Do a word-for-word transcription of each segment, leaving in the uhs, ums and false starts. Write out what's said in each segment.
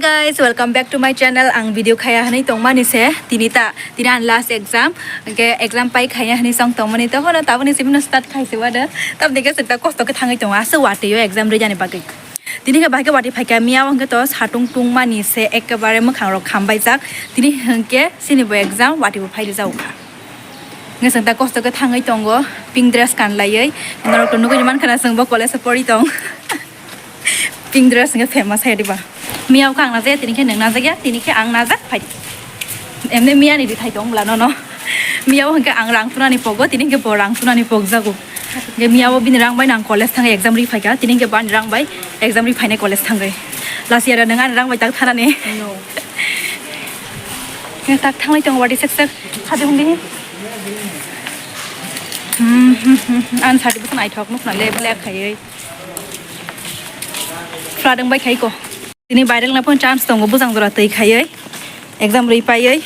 Guys, welcome back to my channel. Ang video khaya hwnwi tongmani se tini ta, tini ang last exam. Hwnkhe exam pai khaya hwnwi chong tongmani, tokhono tabukni simi no start khaise wada. Tamni khe chwng ta kosto khe thangwi tongo, aswk watwi o exam rijani bagwi. Tini khe bahai khe watwi phaikha, miya o hwnkhe to satung tungmani se ekebare mwkhang rok khambaijak. Tini hwnkhe chini bo exam watwi bo phai rijak kha. Hwnkhe chwng ta kosto khe thangwi tongo, pink dress kanlaiwi. Norok to nugwi mankha na chwng bo college o pori tong. Pink dress hwnkhe famous hai diba. Miya o khe ang najak ya, tini khe nwng najak ya, tini khe ang najak phai. Emne miya ni rithai tong bwla nono. Miya o hwnkhe ang rang tunani pogo, tini hwnkhe bo rang tunani pokjago. Hwnkhe miya o bini rang bai nang college thangwi exam ri phaikha, tini hwnkhe bo ani rang bai exam ri phainai college thangwi. Last year nwng ani rang bai tak thanani. No. Hwnkhe tak thanglai tongo wati sek sek. Khadi hwndi. Hmm, hmm, hmm, hmm. Ani sati bwswk naithok nukna le black khaiwi. Flooding bai khai ko. Tini viral na phone chance tongo, bujang jora twi khaiwi. Exam rwi paiwi.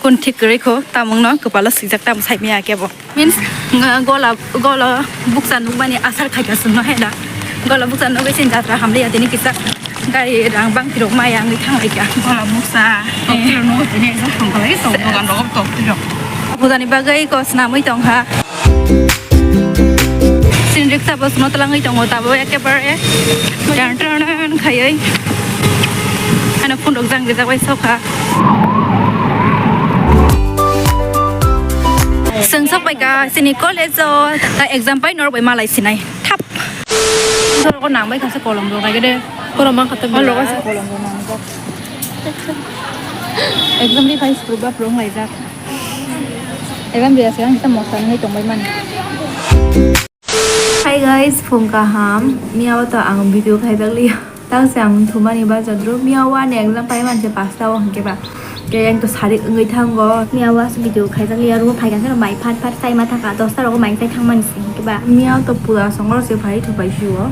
Kun thik kwrwi kho, tamungno kwpalo swijak, tamo sai miya kebo. Means, nga-, gola, gola bukcha nukmani asar khaikha chwngno heda. Gola bukcha nugwi sin jatra hamliya tini kisa gari rang bangtirok maya wngwi thanglaikha. Gola bukcha, eh, toktirok nugo tini exam thangkhalai, tok dogan rogo toktirok. Pujani bagwi ko swnamwi tongkha. Sini riksa bo swnam twlangwi tongo tabuk ekebare tan tan tan khaiwi. Ano phone rok jang rijak bai sokha. Chwng sok bai ka sini college o, ta exam pai norok bai malai sinai. Thap. Norok nang bai kha se kolom rok bai de. Kolom man kha to. Oh, logo se kolom rok nang jak. Exam ni pai sukru ba prong lai jak. Exam dia se ang kita mosa ngai tong bai mani. Hi guys, phung kaham. Miya o to ang video khaijak liya. Tang se ang thumani bajadru. Miya o ani exam pai manse pasta o hwnkhe ba. Khe ang to sarik wngwi thango. Miya o as video khaijak liya. Rumo phai kha khe mai phat phat sai ma thangkha. Dosta rogo mai sai thangmani se hwnkhe ba. Miya o to pura songor se phai thupai si o.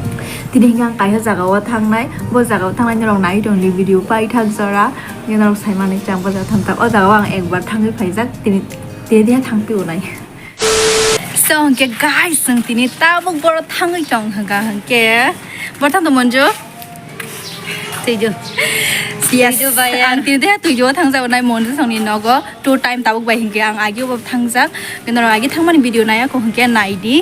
Tini hwnkhe ang kaisa jaga o thangnai. Bo jaga o thangnai norok nai tong di video pai thak jora. Nge norok sai mani chang bo jaga thang thang. O jaga o ang ekbar thangwi phaijak. Tini, tini dia thang pi o nai. So, hwnkhe guys, chwng tini tabuk boro thangwi tong hwnkha hwnkhe. Boro thang tong Monju? Twidu. Yes. Twidu bai ang tini de Twidu o thangjago nai Monju songni nogo. Two time tabuk bai hwnkhe ang agi bo thangjak. Norok agi thangmani video nai ako hwnkhe nai di.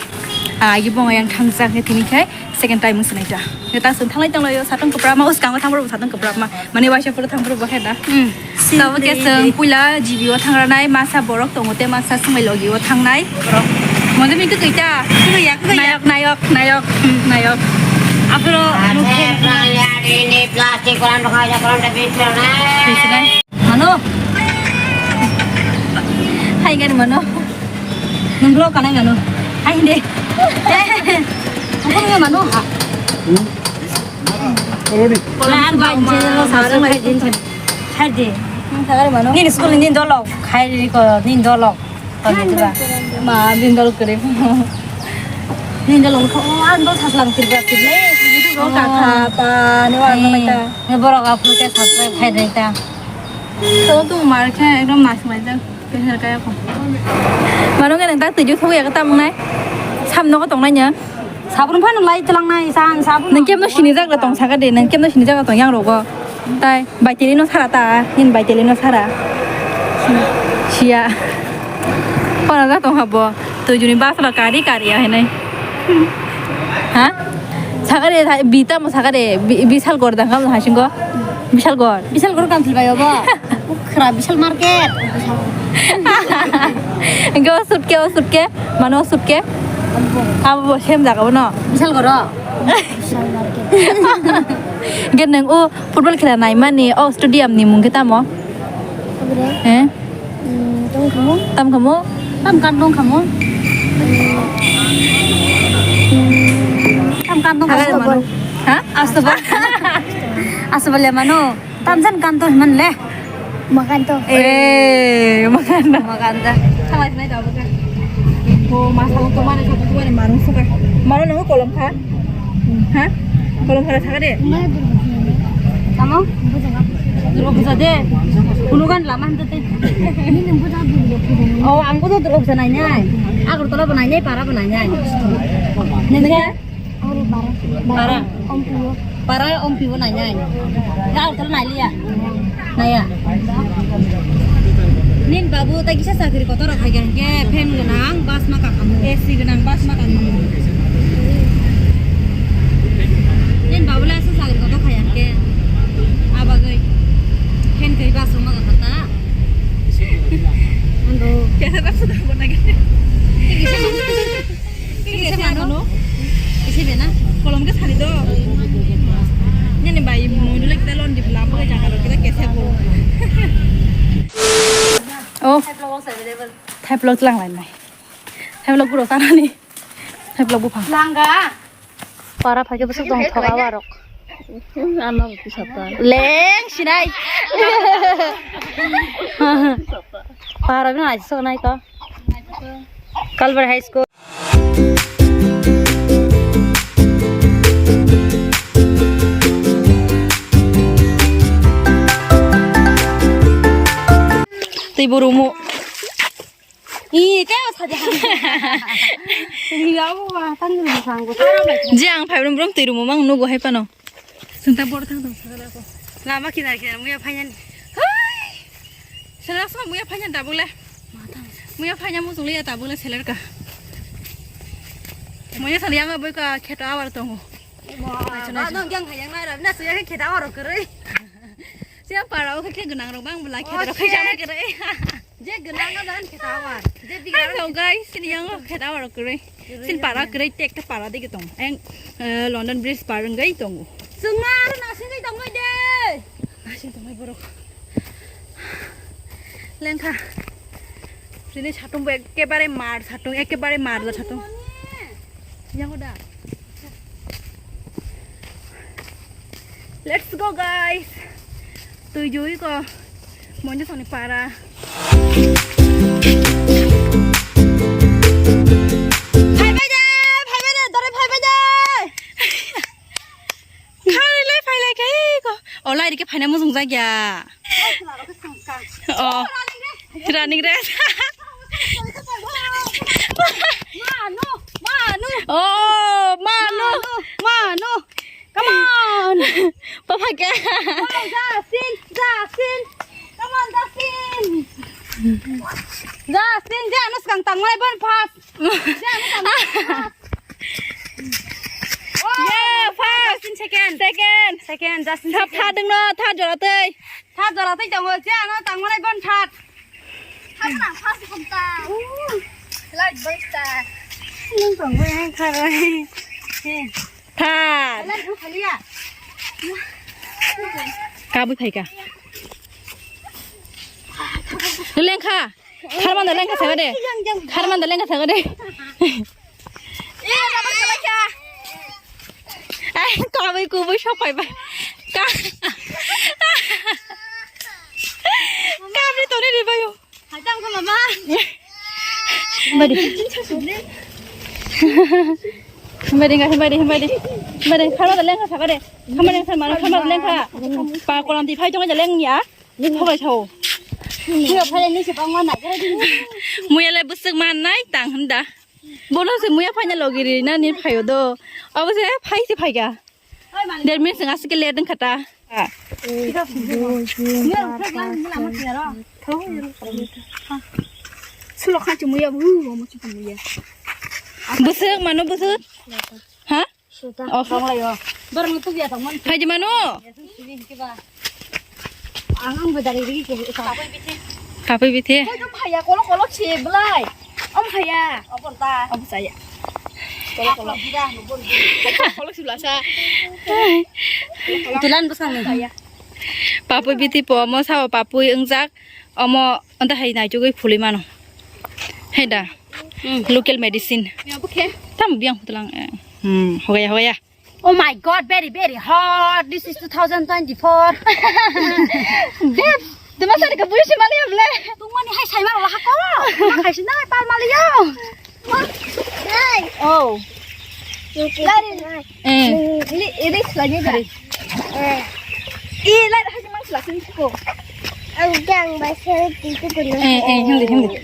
Ang agi bo ang thangjak hwnkhe tini khai. Second time wngse naita. Neta sung thanglai tonglaio, satong kwbra ma, uskango thangbo satong kwbra ma. Mane waisa pura thangbo bo heda. Hmm. Tabo ke sung puila G B o thangra nai, masa borok tongo te, masa swmai logi o thangnai. Borok. Mode mi kwtwi ta. Kwtwi ya, kwtwi ya. Nayok, nayok, nayok, hmm, nayok. Aphro plastic koran rokha, koran ta bin chana. Mano. Hai gani mano. Nung vlog kanai mano. Hai hindi. Nung vlog mano. Lan ban je lo sa sung hai din. Hai de. Nung thagari mano. Nini school ni din dolo. Khai ri ko din dolo. Kami tu ba. Ma din dolo kere. Din dolo ko an dol thaslang tirga tirle. Itu dol ka kha pa ne wa ta. Ne borok aphuru ke subscribe khai dai ta. Tamo tong mar khe ekdom mas mai jak. Khe her kaya ko. Mano khe nang tak twi ju thok ya ka tam nai. Sam nogo tong nai nya. Sabun phano lai tlang nai san sabun. Nang kemno sini jak la tong saka de, nang kemno sini jak la tong yang rogo. Tai bai tele no sara ta, hin bai tele no sara. Sia. Kono jak tong habo. Twi juni bas la kari kari ya hinai. Ha? Sakare, bita mo sakare, bi-, bisal gor dang kam hasingo. Bisal gor. Bisal gor kam thilbai obo. Khra bisal market. Enke o sutke, o sutke, mano o sutke. Abo bo sem jaga bono. Bisal gor. Bisal market. Enke nang o football khela naimani o stadium ni mung khe tamo? Abore. Eh? Hmm, tong khamu? Tam khamu? Tam kan tong khamu? Hmm. Tam kan tong khamu? Mano. Ha? Astobol. Astobol ya mano. Tam jan kan to man le. Makan to. Eh, makan to. Makan to. Thalai nai da buka. Ko masa ko mane ko ko mane marung suka. Maro nang kolom kha. Ha? Kolom kha thaka de. Tamo? Duro buja de. Kunugan lama hante te. Oh, ang ko duro buja nai nai. Agartala bo nai nai, para bo nai nai. Nengke? Bara. Para ompi bo nai nai. Gal tol nai liya. Naya. Nin babu ta kisa chakri kotor khai gan ke fan gwnang bus ma kakamu. A C gwnang bus ma kakamu. Nin babu la sa chakri kotor khai gan ke. Abagoi fan kai bus ma kakata. Ando. Kesa ta sudah bona ke. Kisa mano. Isi bena. Kolom ke sari do. Nini bai mundu le kita lon di belam pakai jaga lo kita kese bo. Oh. Thai vlog lang lai nai. Thai vlog guro sana ni. Thai vlog buphang. Langga. Para phai ke besok dong thoka warok. Ano bisa ta. Leng sinai. Para bina aja sok nai ko. Kalbar High School. Tei bo rumo. Ih, tei bo sadi. Ih, abo ba, tang ni sang ko. Je ang phai brum brum tei rumo mang nugo hai pano. Senta bor thang thang sakala ko. Lama kinar kinar muya phaiyan. Hai. Seler sa muya phanya tabuk le. Muya phanya muchung le tabuk le seler ka. Muya sal yang boi ka kheto awar tongo. Wah, nong yang hayang nai rab na suya kheto awar kwrwi. Siya para o khe gwnang rok bang bla kheto rok khai jana kwrwi. Je gwnang no dan kheto awar. Je bigra. Hello guys, sini yang kheto awar kwrwi. Sin para kwrwi tek ta para de tong. Eng, eh, London Bridge par wngwi tongo. Sungma aro nasingwi tongwi de. Nasing tongwi borok. Lengkha. Sini satung bo ekkebare mar satung, ekkebare mar la satung. Yang udah. Let's go guys. Tui jui ko. Monjo soni para. Phaibai de, phaibai de, dore phaibai de. Khari lai phai lai khe ko. O lai rike phaina mujung jak ya. O. Running race. Manu, manu. Oh, manu. Manu. Come on. Papa ke. Come on, Justin, Justin. Come on, Justin. Justin, je anu skang tang mai bon pas. Je anu tang mai pas. Yeah, first. Justin second. Second. Second, Justin second. Third dong no, third jora tei. Third jora tei tongo, je anu tang mai bon third. Third na first kom ta. Light boy ta. Nung tong bai hai kharai. Third. Light bu khaliya. Kabui phaika. Lengkha. Kharmanda lengkha saga de. Kharmanda lengkha saga de. Ai, kabui kubui sok pai bai. Ka-, kabui toni de bayo. Hajang ko mama. Hambadi. Hambadi, hambadi, hambadi. Hambadi, kharmanda lengkha saga de. Kharmanda lengkha, kharmanda lengkha. Pa kolam di phai tong ja leng ya. Thobai sao. Muya phai ni se bang ma na. Muya le busuk ma nai tang hunda. Bono se muya phai na logi ri na ni phaio do. Abo se phai se phai ga. Der min sing asike le deng khata. Sulo khan chumuya bu mo chumuya. Busuk mano busuk. Ha? Suta. Oh. Tong lai o. Borok no tubiya tong man. Phai di mano. Ang ang bedari rigi ke. Kapui bithi. Kapui bithi. Phai phaya kolo kolo che belai. Om phaya. Opor ta. Om saya. Kolo kolo. Kolo sibla sa. Tulan besang ni. Papui bithi po mo sao papui engjak. Omo anta hai nai chugui phuli mano. Hai da. Hmm. Local medicine. Ya, oke. Tam biang putlang. Hmm, hogaya, hogaya. Oh my God, very, very hot. This is two thousand twenty-four. Beb, tuma sari ka buyu si mali amle. Tungmani hai sai mala hako. Tuma hai si na pal mali yo. Oh. Lari. Eh. Ini, ini selanjutnya. Hari. Eh. Ih, lari haji mang selasin ko. Ang jang bahasa itu benar. Eh, eh, hindi, hindi.